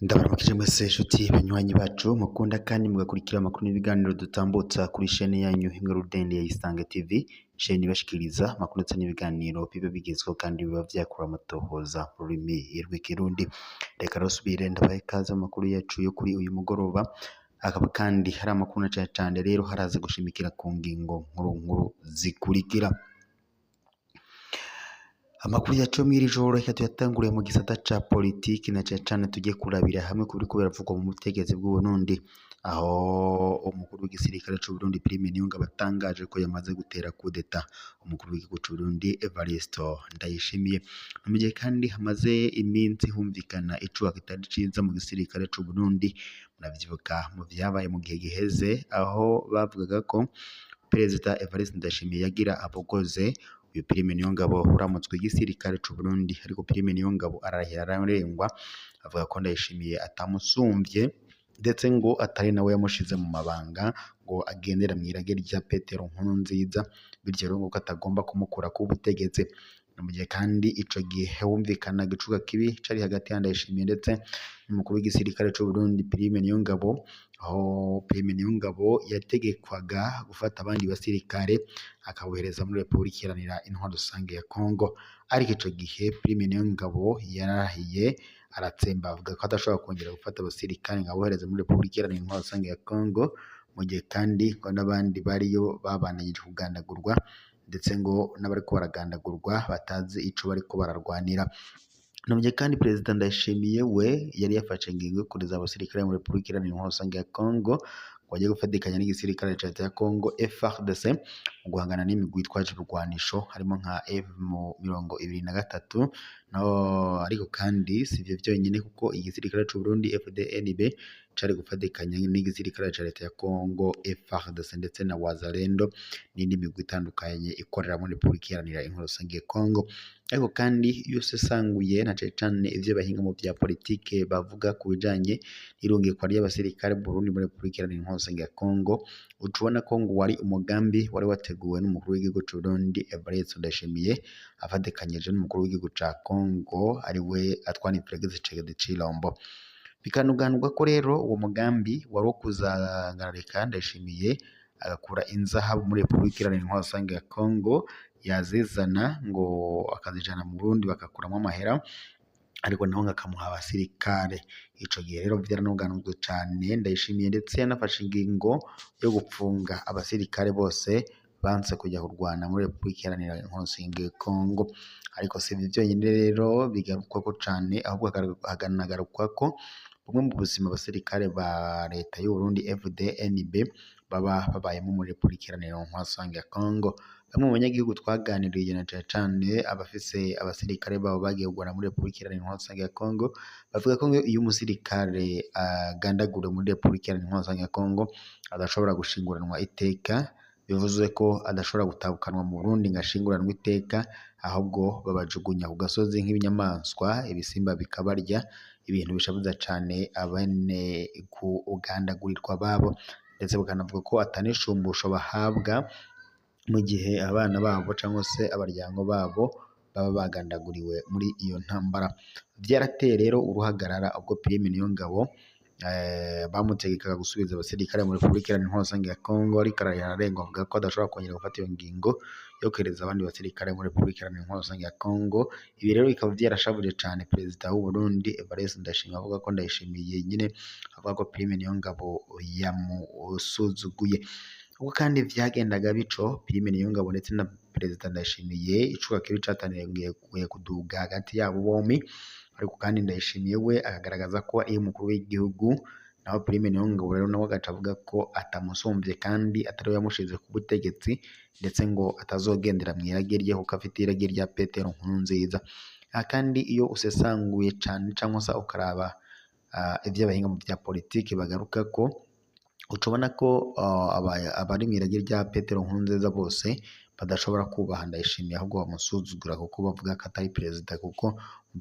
Ndabaramukije mwese nshuti banywanyi bacu mukunda kandi mugakurikira amakuru n'ibiganiro dutambutsa kuri shene yanyu imwe rudende ya Isange TV, shene ibashikiriza amakuru ndetse n'ibiganiro biba bigezweho kandi biba vyakura amatohoza mu rurimi rw'ikirundi. Reka rero subire ndabahe ikaze mu makuru yacu yo kuri uyu mugoroba, akaba kandi hari amakuru na cane cane rero haraza gushimikira ku ngingo nkuru nkuru zikurikira. Amakuru yacu yo mw'iri joro reka tuyatanguriye mu gisata ca politiki na cane cane tujye kurabira hamwe ku biriko biravugwa mu butegetsi bw'Uburundi, aho umukuru w'igisirikare c'Uburundi Prime Niyongabo atangaje ko yamaze gutera kudeta umukuru w'igihugu c'Uburundi Evariste Ndayishimiye. Ni mu gihe kandi hamaze iminsi humvikana icuka kitari ciza mu gisirikare c'Uburundi, muravyibuka mu vyabaye mu gihe giheze aho bavugaga ko Perezida Evariste Ndayishimiye yagira abogoze uyu Prime Niyongabo uramutswe igisirikare c'Uburundi, ariko Prime Niyongabo ararahira ararengwa avuga ko Ndayishimiye atamusumvye ndetse ngo atari nawe yamushize mu mabanga ngo agendera mw'irage rya Petero Nkurunziza, bityo rero ngo ko atagomba kumukura ku butegetsi. Ni mu gihe kandi ico gihe humvikanaga icuka kibi cari hagati ya Ndayishimiye ndetse n'umukuru w'igisirikare c'Uburundi Prime Niyongabo, aho Prime Niyongabo yategekwaga gufata abandi basirikare akabohereza muri Repubulika Iharanira Intwaro Rusange ya Congo, ariko ico gihe Prime Niyongabo yararahiye aratsemba avuga ko adashobora kongera gufata abasirikare ngo abohereze muri Repubulika Iharanira Intwaro Rusange ya Congo, mu gihe kandi ngo n'abandi bariyo babandanije kugandagurwa ndetse ngo n'abariko baragandagurwa batazi ico bariko bararwanira. Ni mu gihe kandi Perezida Ndayishimiye we yari yafashe ingingo yo kureza abasirikare muri Repubulika Iharanira Intwaro Rusange ya Congo ngo bajye gufatikanya n'igisirikare ca leta ya Congo FARDC mu guhangana n'imigwi yitwaje ibigwanisho harimo nka M23 no, ariko kandi si ivyo vyonyene kuko igisirikare c'Uburundi FDNB cari gufatikanya n'igisirikare ca leta ya Congo FARDC ndetse na Wazalendo n'indi migwi itandukanye ikorera muri Repubulika Iharanira Intwaro Rusange ya Congo. Ariko kandi iyo usesanguye na cane cane ivyo abahinga mu vya politike bavuga ku bijanye n'irungikwa ry'abasirikare b'Uburundi muri Repubulika Iharanira Intwaro Rusange ya Congo, uca ubona ko ngo wari umugambi wari wateguwe n'umukuru w'igihugu c'Uburundi Evariste Ndayishimiye afatikanyije n'umukuru w'igihugu ca Congo ariwe Antoine Felix Tshisekedi Tshilombo. Bikanuganurwa ko rero uwo mugambi wari uwo kuzangararika Ndayishimiye agakura inzahabu muri Repubulika Iharanira Intwaro Rusange ya Congo, yazizana ngo akazijana mu Burundi bagakuramwo amahera, ariko naho ngo akamuha abasirikare. Ico gihe rero vyaranoganujwe cane, Ndayishimiye ndetse yanafashe ingingo yo gupfunga abasirikare bose banse kuja kurwana muri Repubulika Iharanira Intwaro Rusange ya Congo. Ariko si ivyo vyonyene rero bigarukwako cane, ahubwo hakanagarukwako bumwe mu buzima abasirikare ba leta y'Uburundi FDNB baba babayemwo muri Repubulika Iharanira Intwaro Rusange ya Congo. Bamwe mu banyagihugu twaganiriye na cane cane abafise abasirikare babo bagiye kurwana muri Repubulika Iharanira Intwaro Rusange ya Congo, bavuga ko iyo umusirikare agandaguriwe muri Repubulika Iharanira Intwaro Rusange ya Congo adashobora gushinguranwa iteka, bivuze ko adashobora gutahukanwa mu Burundi ngo ashinguranwe iteka, ahubwo babajugunya ku gasozi nk'ibinyamaswa, ibisimba bikabarya, ibintu bishavuza cane abene kugandagurirwa babo, ndetse bakanavuga ko atanishumbusho bahabwa mu gihe abana babo cangwa se abaryango babo baba bagandaguriwe muri iyo ntambara. Vyarateye rero uruhagarara ubwo Prime Niyongabo bamutegekaga gusubiza abasirikare muri Repubulika Iharanira Intwaro Rusange ya Congo, ariko ararahira ararengwa avuga ko adashobora kongera gufata iyo ngingo yo kohereza abandi basirikare muri Repubulika Iharanira Intwaro Rusange ya Congo. Ibi rero bikaba vyarashavuje cane Perezida w'Uburundi Evariste Ndayishimiye, avuga ko Ndayishimiye nyene avuga ko Prime Niyongabo yamusuzuguye. Ubwo kandi vyagendaga bico, Prime Niyongabo ndetse na Perezida Ndayishimiye icuka kibi catangiye kuduga hagati yabo bompi, ariko kandi Ndayishimiye we akagaragaza ko ari umukuru w'igihugu, naho Prime Niyongabo rero nawe agaca avuga ko atamusumvye kandi atari we yamushize ku butegetsi, ndetse ngo atazogendera mw'irage rye kuko afite irage rya Petero Nkurunziza. Aha kandi iyo usesanguye cane cangwa se ukaraba ivyo abahinga mu vya politike bagarukako, uca ubona ko abari mw'irage rya Petero Nkurunziza bose badashobora kubaha Ndayishimiye ahubwo bamusuzugura kuko bavuga ko atari perezida, kuko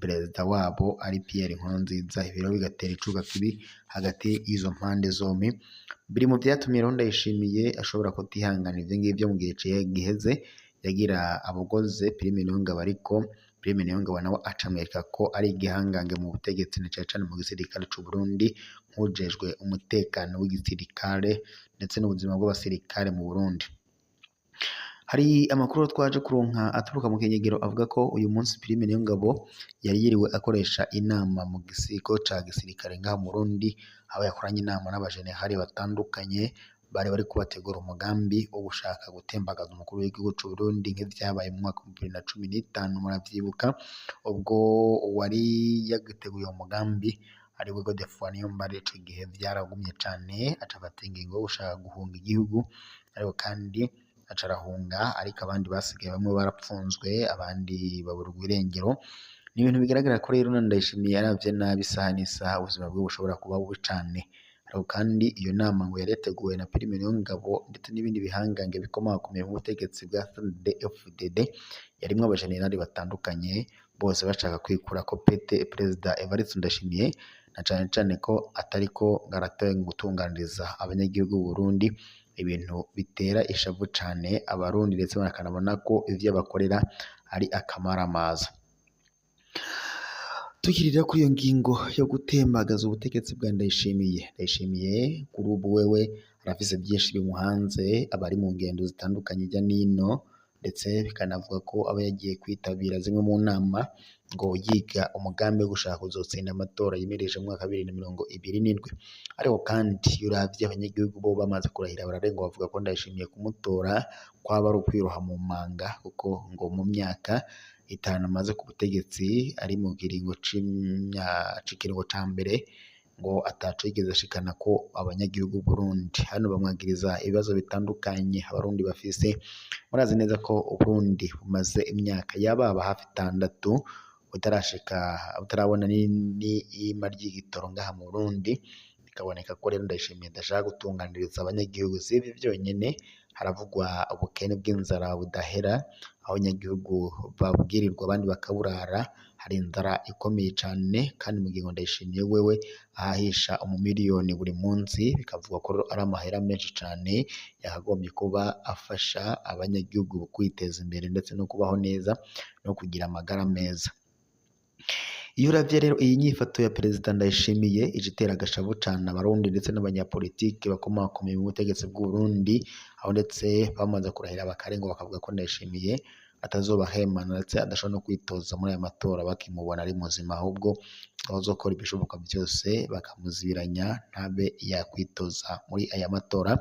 perezida wabo ari Pierre Nkurunziza. Ibi rero bigatera icuka kibi hagati y'izo mpande zombi, biri mu vyatumye rero Ndayishimiye ashobora kutihanganira ivyo ngivyo. Mu gihe giheze yagira abogoze Prime Niyongabo, ariko Prime Niyongabo nawe acamwereka ko ari igihangange mu butegetsi na cane cane mu gisirikare c'u Burundi, nk'uwujejwe umutekano w'igisirikare ndetse n'ubuzima bw'abasirikare mu Burundi. Hari amakuru twaje kuronka aturuka mu Kinyegero avuga ko uyu munsi Prime Niyongabo yari yiriwe akoresha inama mu gisigo ca gisirikare ngaha mu Burundi, aho yakoranye inama n'abajenerali batandukanye bari bariko bategura umugambi wo gushaka gutembagaza umukuru w'igihugu c'u Burundi nk'ivyabaye mu mwaka w'ibihumbi bibiri na cumi n'itanu. Muravyibuka ubwo uwari yateguye uwo mugambi ariwe Godefroid Niyombare, ico gihe vyaragumye cane, aca afata ingingo yo gushaka guhunga igihugu, ariko kandi aca arahunga, ariko abandi basigaye bamwe barapfunzwe, abandi baburwa irengero. Ni ibintu bigaragara ko rero na Ndayishimiye aravye nabi isaha n'isaha ubuzima bwiwe bushobora kuba bubi cane. Ariko kandi iyo nama ngo yari yateguwe na Prime Niyongabo ndetse n'ibindi bihangange bikomakomeye mu butegetsi bwa CNDD-FDD, yarimwo abajenerali batandukanye bose bashaka kwikurako pete Perezida Evariste Ndayishimiye, na cane cane ko atariko gutunganiriza abanyagihugu b'u Burundi, ibintu bitera ishavu cane abarundi, ndetse bakanabona ko ivyo bakorera ari akamaramaza. Tukiri rero kuri iyo ngingo yo gutembagaza ubutegetsi bwa Ndayishimiye, Ndayishimiye kuri ubu wewe arafise vyinshi bimuhanze, aba ari mu ngendo zitandukanye hirya n'ino, ndetse bikanavuga ko aba yagiye kwitabira zimwe mu nama ngo yiga umugambi wo gushaka kuzotsinda amatora yimirije mu mwaka wa 2027. Ariko kandi iyo uravye abanyagihugu bo bamaze kurahira bararenga, bavuga ko Ndayishimiye kumutora kwaba ari ukwiroha mu manga, kuko ngo mu myaka 5 amaze ku butegetsi ari mu kiringo c'ikiringo ca mbere ngo ataco yigeze ashikana ko abanyagihugu b'Uburundi. Hano bamwagiriza ibibazo bitandukanye abarundi bafise. Murazi neza ko Uburundi bumaze imyaka yababa hafi 6 butarashika, butarabona n'ihema ry'igitoro ngaha mu Burundi. Bikaboneka ko rero Ndayishimiye adashaka gutunganiriza abanyagihugu. Si ivyo vyonyene, haravugwa ubukene bw'inzara budahera, aho abanyagihugu babwirirwa abandi bakaburara. Hari inzara ikomeye cane, kandi mu gihe ngo Ndayishimiye wewe ahahisha umumiliyoni buri munsi, bikavugwa ko ari amahera menshi cane yakagombye kuba afasha abanyagihugu kwiteza imbere ndetse no kubaho neza no kugira amagara meza. Iyo uravye rero iyi nyifato ya Perezida Ndayishimiye ije itera agashavu cane abarundi ndetse n'abanyapolitike bakomakomeye mu butegetsi bw'Uburundi, aho ndetse bamaze kurahira bakarenga bakavuga ko Ndayishimiye atazobahemana ndetse adashobora no kwitoza muri aya matora bakimubona ari muzima, ahubwo bazokora ibishoboka vyose bakamuzibiranya ntabe yakwitoza muri aya matora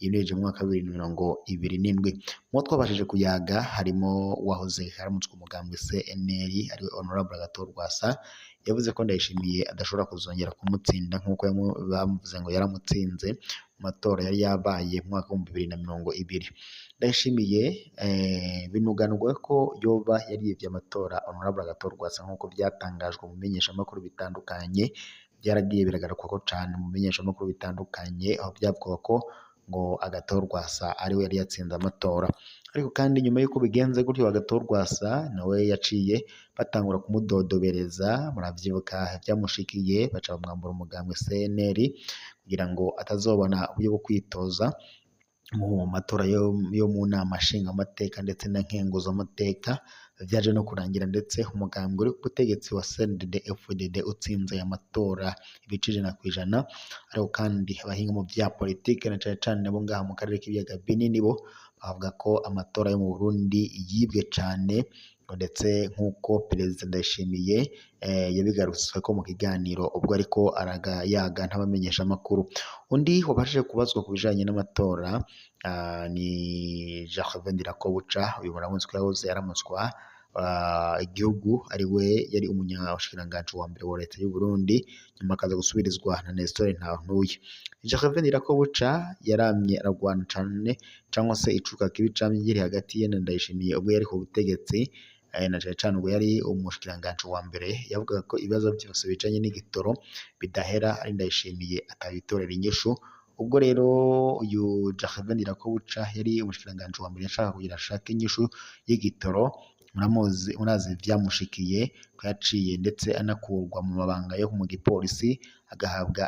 yimirije mu mwaka wa 2027. Mubo twabashije kuyaga harimo uwahoze aramutswa umugambwe CNL ariwe Honorable Agathon Rwasa, yavuze ko Ndayishimiye adashobora kuzongera kumutsinda nk'uko bamuvuze ngo yaramutsinze mu matora yari yabaye mu mwaka w'ibihumbi 2020. Ndayishimiye binuganurwa ko yoba yariyivye amatora Honorable Agathon Rwasa nk'uko vyatangajwe mu bimenyeshamakuru bitandukanye, vyaragiye biragarukwako cane mu bimenyeshamakuru bitandukanye, aho vyavuga ko ngo Agathon Rwasa ariwe yari yatsinze amatora. Ariko kandi nyuma y'uko bigenze gutyo, Agathon Rwasa nawe yaciye batangura kumudodobereza, muravyibuka vyamushikiye, baca bamwambura umugambwe CNL kugira ngo atazobona uburyo bwo kwitoza mu matora yo mu nama nshingamateka ndetse na nkenguzamateka. Vyaje no kurangira ndetse umugambwe uri ku butegetsi wa CNDD-FDD utsinze aya matora ibice 100%. Ariko kandi abahinga mu vya politike na cane cane abo ngaha mu karere k'ibiyaga binini bo bavuga ko amatora yo mu Burundi yibwe cane, ndetse nk'uko Perezida Ndayishimiye yabigarutsweko mu kiganiro ubwo ariko yaga n'abamenyeshamakuru. Undi wabashije kubazwa ku bijanye n'amatora ni Gervais Ndirakobuca, uyu muramuzi ko yahoze aramutswa igihugu, ariwe yari umunyashikiranganji wa mbere wa leta y'u Burundi, nyuma akaza gusubirizwa na Nestor Ntantuye. Gervais Ndirakobuca yaramye aragwana cane, cangwa se icuka kibi camye kiri hagati ye na Ndayishimiye ubwo yari ku butegetsi, na cane cane ubwo yari umushikiranganji wa mbere. Yavugaga ko ibibazo vyose bijanye n'igitoro bidahera ari Ndayishimiye atabitorera inyishu. Ubwo rero uyu Gervais Ndirakobuca yari umushikiranganji wa mbere yashaka kugira ashake inyishu y'igitoro, muramuzi murazi vyamushikiye ko yaciye ndetse anakurwa mu mabanga yo mu gipolisi agahabwa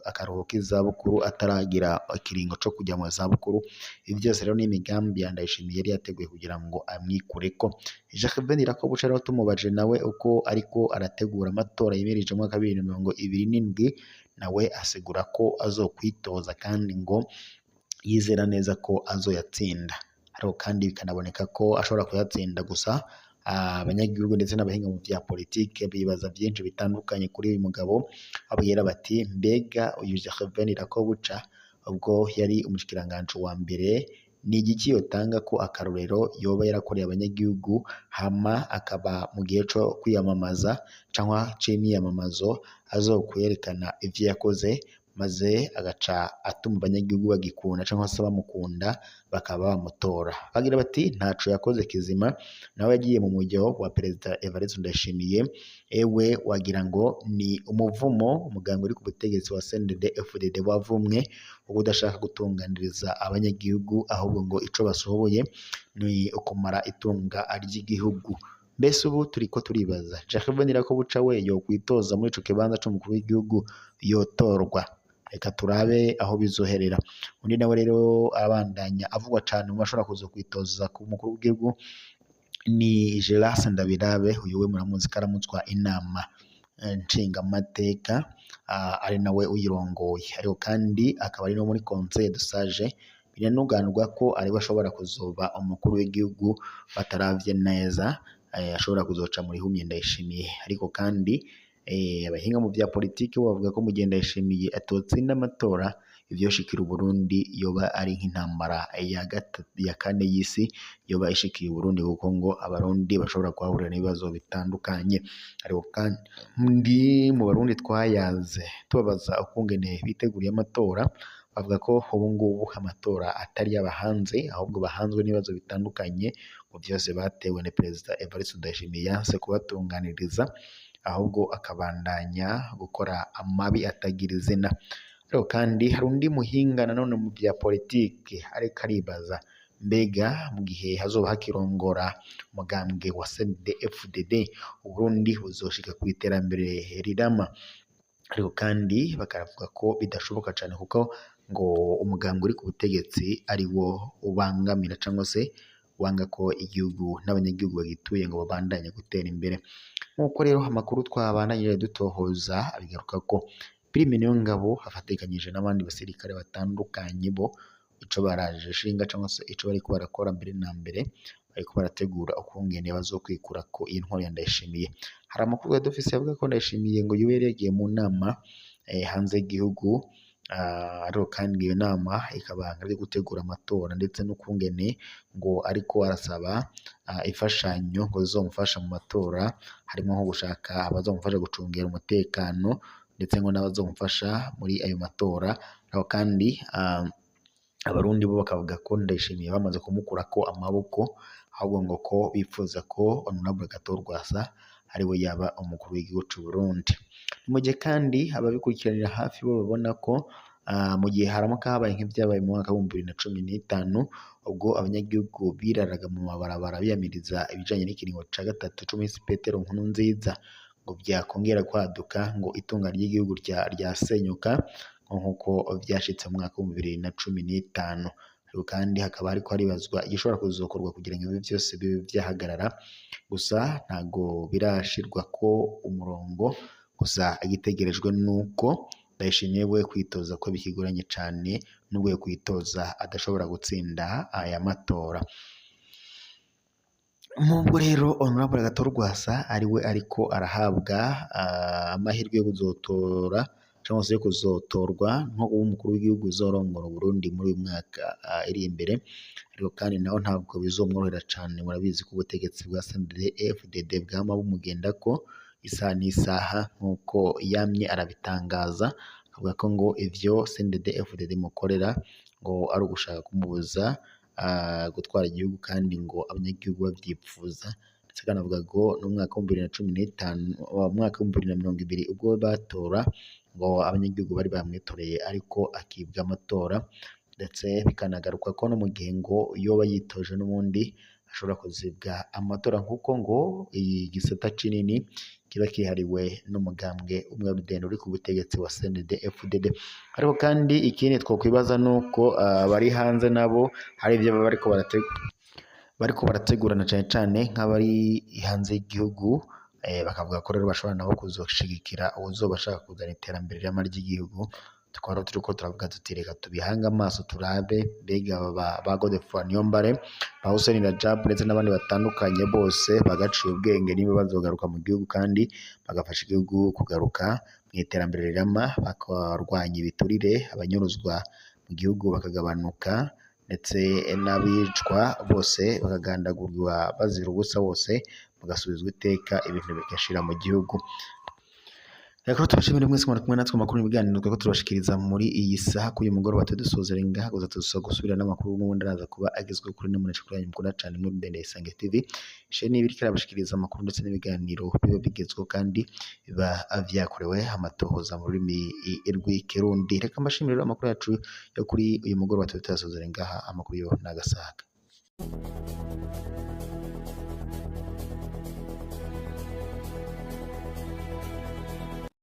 akaruhuko k'izabukuru ataragira ikiringo co kujya mu zabukuru. Ibi byose rero ni imigambi ya Ndayishimiye yari yateguye kugira ngo amwikureko. Gervais Ndirakobuca rero tumubaje nawe uko ariko arategura amatora yimirije mu mwaka wa 2027, nawe asigura ko azokwitoza kandi ngo yizera neza ko azoyatsinda. Ariko kandi bikanaboneka ko ashobora kuyatsinda, gusa abanyagihugu ndetse n'abahinga mu vya politike bibaza byinshi bitandukanye kuri uyu mugabo, abwira bati mbega uyu Gervais Ndirakobuca ubwo yari umushikiranganji wa mbere ni igiki yotanga ko akarorero yoba yarakoreye abanyagihugu, hama akaba mu gihe co kwiyamamaza canke c'imyiyamamazo azokwerekana ivyo yakoze, maze agaca atuma abanyagihugu bagikunda canke se bamukunda bakaba bamutora. Bagira bati ntaco yakoze kizima, nawe yagiye mu mujyo wa Perezida Evariste Ndayishimiye, ewe wagira ngo ni umuvumo umuganga uri ku butegetsi wa CNDD FDD wavumwe wo kudashaka gutunganiriza abanyagihugu, ahubwo ngo ico bashoboye ni ukumara itunga ry'igihugu. Mbese ubu turiko turibaza Gervais Ndirakobuca we yokwitoza muri ico kibanza c'umukuru w'igihugu yotorwa? Reka turabe aho bizoherera. Undi nawe rero abandanya avugwa cane mu bashobora kuza kwitoza ku mukuru w'igihugu ni Gerard Ndabirabe. Uyu we muramuzi ko aramutswa inama nshingamateka, ari nawe uyirongoye, ariko kandi akaba ari no muri Conseil de Sage. Biranuganurwa ko ariwe ashobora kuzoba umukuru w'igihugu bataravye neza, ashobora kuzoca muri humye Ndayishimiye. Ariko kandi abahinga mu vya politiki bo bavuga ko mu gihe Ndayishimiye atotsinda amatora, ivyoshikira Uburundi yoba ari nk'intambara ya kane y'isi yoba ishikiye Uburundi, kuko ngo abarundi bashobora kuhahurira n'ibibazo bitandukanye. Ariko kandi mu barundi twayaze tubabaza ukungene biteguriye amatora, bavuga ko ubu ngubu amatora atari abahanze, ahubwo bahanzwe n'ibibazo bitandukanye, ngo vyose batewe na Perezida Evariste Ndayishimiye yanse kubatunganiriza, ahubwo akabandanya gukora amabi atagira izina. Ariko kandi hari undi muhinga nanone mu vya politike ariko aribaza mbega mu gihe hazoba hakirongora umugambwe wa CNDD-FDD Uburundi buzoshika ku iterambere rirama. Ariko kandi bakavuga ko bidashoboka cane, kuko ngo umugambwe uri ku butegetsi ari wo ubangamira cyangwa se wanga ko igihugu n'abanyagihugu bagituye ngo babandanye gutera imbere. Nk'uko rero amakuru twabandanyije dutohoza abigaruka ko Prime Niyongabo afatikanyije n'abandi basirikare batandukanye, bo ico baraje ishinga cyangwa se ico bariko barakora mbere na mbere, bariko barategura ukungene bazokwikura ko iyi ntwaro ya Ndayishimiye. Hari amakuru dufise avuga ko Ndayishimiye ngo yoba yari yagiye mu nama hanze y'igihugu, ariko kandi iyo nama ikaba ari gutegura amatora ndetse n'ukungene ngo ariko arasaba imfashanyo ngo zizomufasha mu matora, harimo nko gushaka abazomufasha gucungera umutekano ndetse ngo n'abazomufasha muri ayo matora. Ariko kandi abarundi bo bakavuga ko Ndayishimiye bamaze kumukurako amaboko, ahubwo ngo ko bifuza ko Honorable Agathon Rwasa ariwe yaba umukuru w'igihugu c'u Burundi. Mu gihe kandi ababikurikiranira hafi bo babona ko mu gihe haramuka habaye nk'ivyabaye mu mwaka w'ibihumbi 2015, ubwo abanyagihugu biraraga mu mabarabara biyamiriza ibijanye n'ikiringo ca gatatu c'umuhisi Petero Nkurunziza, ngo vyakongera kwaduka ngo itunga ry'igihugu ryasenyuka nk'uko vyashitse mu mwaka w'ibihumbi 2015. Ariko kandi hakaba hariko haribazwa igishobora kuzokorwa kugira ngo ibi vyose bibe vyahagarara, gusa ntago birashirwa ko umurongo. Gusa igitegerejwe nuko Ndayishimiye we kwitoza ko bikigoranye cane, nubwo yo kwitoza adashobora gutsinda aya matora. Nubwo rero Honorable Agathon Rwasa ariwe ariko arahabwa amahirwe yo kuzotora cyangwa se yo kuzotorwa nko kuba umukuru w'igihugu uzorongora Burundi muri uyu mwaka iri imbere, ariko kandi naho ntabwo bizomworohera cane. Murabizi ko ubutegetsi bwa CNDD-FDD bwama bumugendako isaha n'isaha, nk'uko yamye arabitangaza, avuga ko ngo ivyo CNDD-FDD mukorera ngo ari ugushaka kumubuza gutwara igihugu, kandi ngo abanyagihugu bavyipfuza. Ndetse akanavuga ko no mu mwaka w'ibihumbi 2015, mu mwaka w'ibihumbi 2020 ubwo batora ngo abanyagihugu bari bamwitoreye ariko akibwa amatora, ndetse bikanagaruka ko no mu gihe ngo yoba yitoje n'ubundi ashobora kuzibwa amatora, kuko ngo iyi gisata kinini kiba kihariwe n'umugambwe umwe rudende uri ku butegetsi wa CNDD-FDD. Ariko kandi ikindi twokwibaza nuko abari hanze nabo hari ivyo baba bariko barategurana, cane cane nk'abari hanze y'igihugu, bakavuga ko rero bashobora nabo kuzoshigikira uwuzoba ashaka kuzana iterambere rirama ry'igihugu. Tukaba rero turiko turavuga tuti reka tubihange amaso turabe mbega ba Godefroid Niyombare, ba Hussein Rajab ndetse n'abandi batandukanye bose bagaciye ubwenge niba bazogaruka mu gihugu kandi bagafasha igihugu kugaruka mu iterambere rirama, bakarwanya ibiturire, abanyuruzwa mu gihugu bakagabanuka, ndetse n'abicwa bose bakagandagurwa bazira ubusa, bose bagasubizwa iteka, ibintu bigashira mu gihugu. Reka tubashimire mwese mwari kumwe natwe amakuru n'ibiganiro twari turabashikiriza muri iyi saha kuri uyu mugoroba. Tudusozera ngaha gusa tuza gusubira n'amakuru n'ubundi araza kuba agezweho kuri ino munesha kuri yanyu mukunda cane muri Ndende Isange TV, sheni ibiriko irabashikiriza amakuru ndetse n'ibiganiro biba bigezweho kandi biba vyakorewe amatohoza mu rurimi rw'ikirundi. Reka mbashimire rero amakuru yacu yo kuri uyu mugoroba, tuyasozera ngaha, amakuru yo n'agasaga.